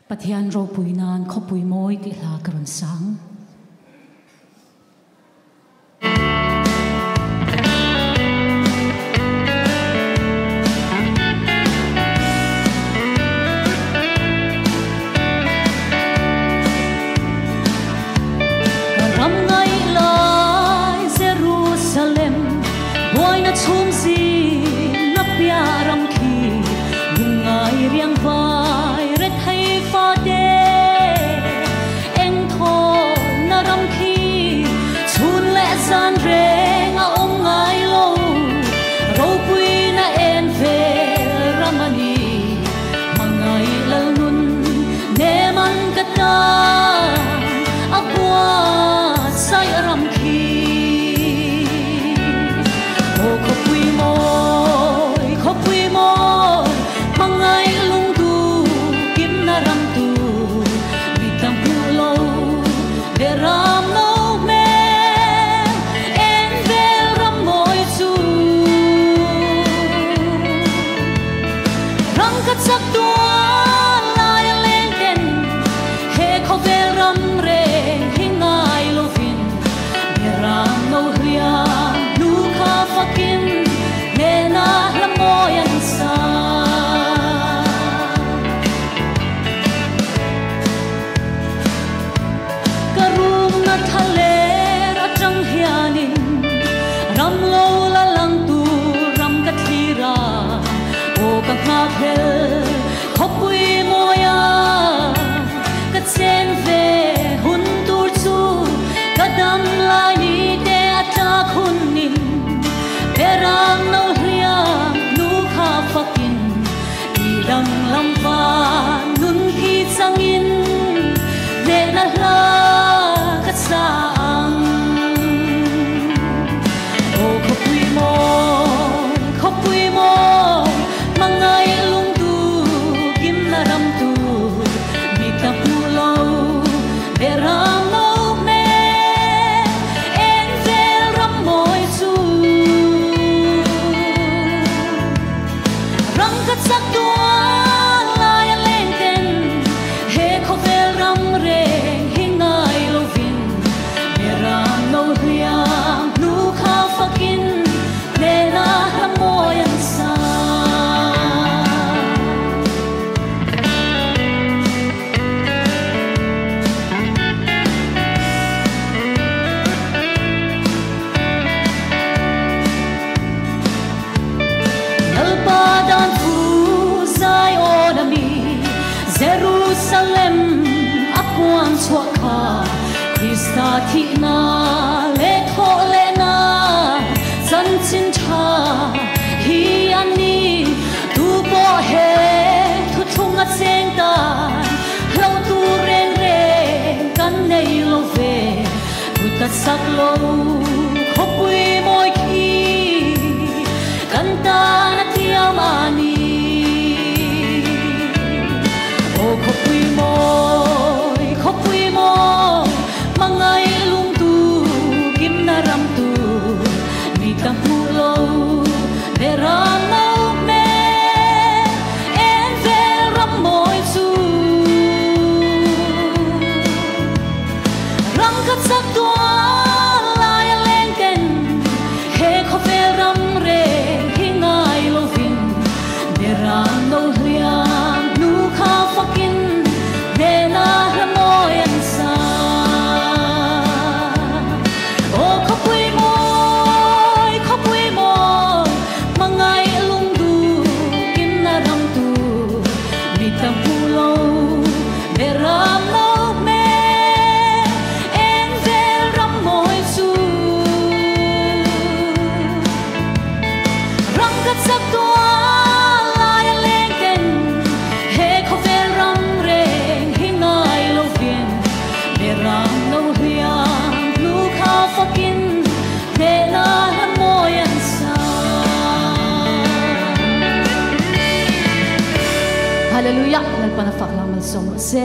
Pathian ropui nan khawpui mawi tih hla ka rawn sang. Ka ram ngaih lai Jerusalem, buaina chhum zing na piah ram khi, lungngai riang vai rethei fate eng thaw na ram khi, chhun leh zan reng a awm ngai lo, ropui na en vel ram a ni, hmangaih lal nun nem an ka tan a buatsaih ram khi. Aw khawpui mawi, khawpui mawi, hmangaih lungdu kimna ram tur, mi ta hmuh lo ve ram no hmel, en vel ram mawi chu. Ram ka chak tual lai a leng ten, he khawvel ram reng hi ngai lovin, be ram no hliam nu kha fakin, hnena hla mawi an sa. Ka rum na thaler atang hianin, ram lo la lang tu ram ka thlira, aw ka nghak hel khawpui mawia, ka chen ve hun tur chu, ka dam lai ni te a tlak hunin, berang no hliam nu kha fakin, i dang lam van nun khi changin, hnehna hla ka sang. Aw khawpui mawi, khawpui mawi, hmangaih lungdu kimna ram tur, mi ta hmu lo ve ram no hmel, en vel ram mawi chu. Ram ka chak tual lai a leng ten, he khawvel ram reng hi ngai lovin, be ram no hliam nu kha fakin, hnena hla mawi an sa. Lalpa dan thu zai awn ami, Jerusalem a puan chhuah kha, Krista thihna leh thawh lehna chanchin tha hi an ni, tu pawh he thu thlung a cheng tan, hlo tu reng reng kan nei lo ve, kut a sak lo khawpui mawi khi, kan tan a thiam a ni. Aw khawpui mawi, khawpui mawi, hmangaih lungdu kimna ram tur, mi ta hmu lo ve ram no hmel, en vel ram mawi chu. Ram ka chak tual lai a leng ten, he khawvel ram reng hi ngai lovin, be ram no hliam nu kha fakin, hnena hla mawi an sa. Aw khawpui mawi, khawpui mawi, hmangaih lungdu kimna ram tur, mi ta hmu lo ve ram no hmel, en vel ram mawi chu. Ram ka chak tual lai a leng ten, he khawvel ram reng hi ngai lovin, be ram no hliam nu kha fakin, hnena hla mawi an sa. Hallelujah, Lalpa na fak lang malsawm rawh se.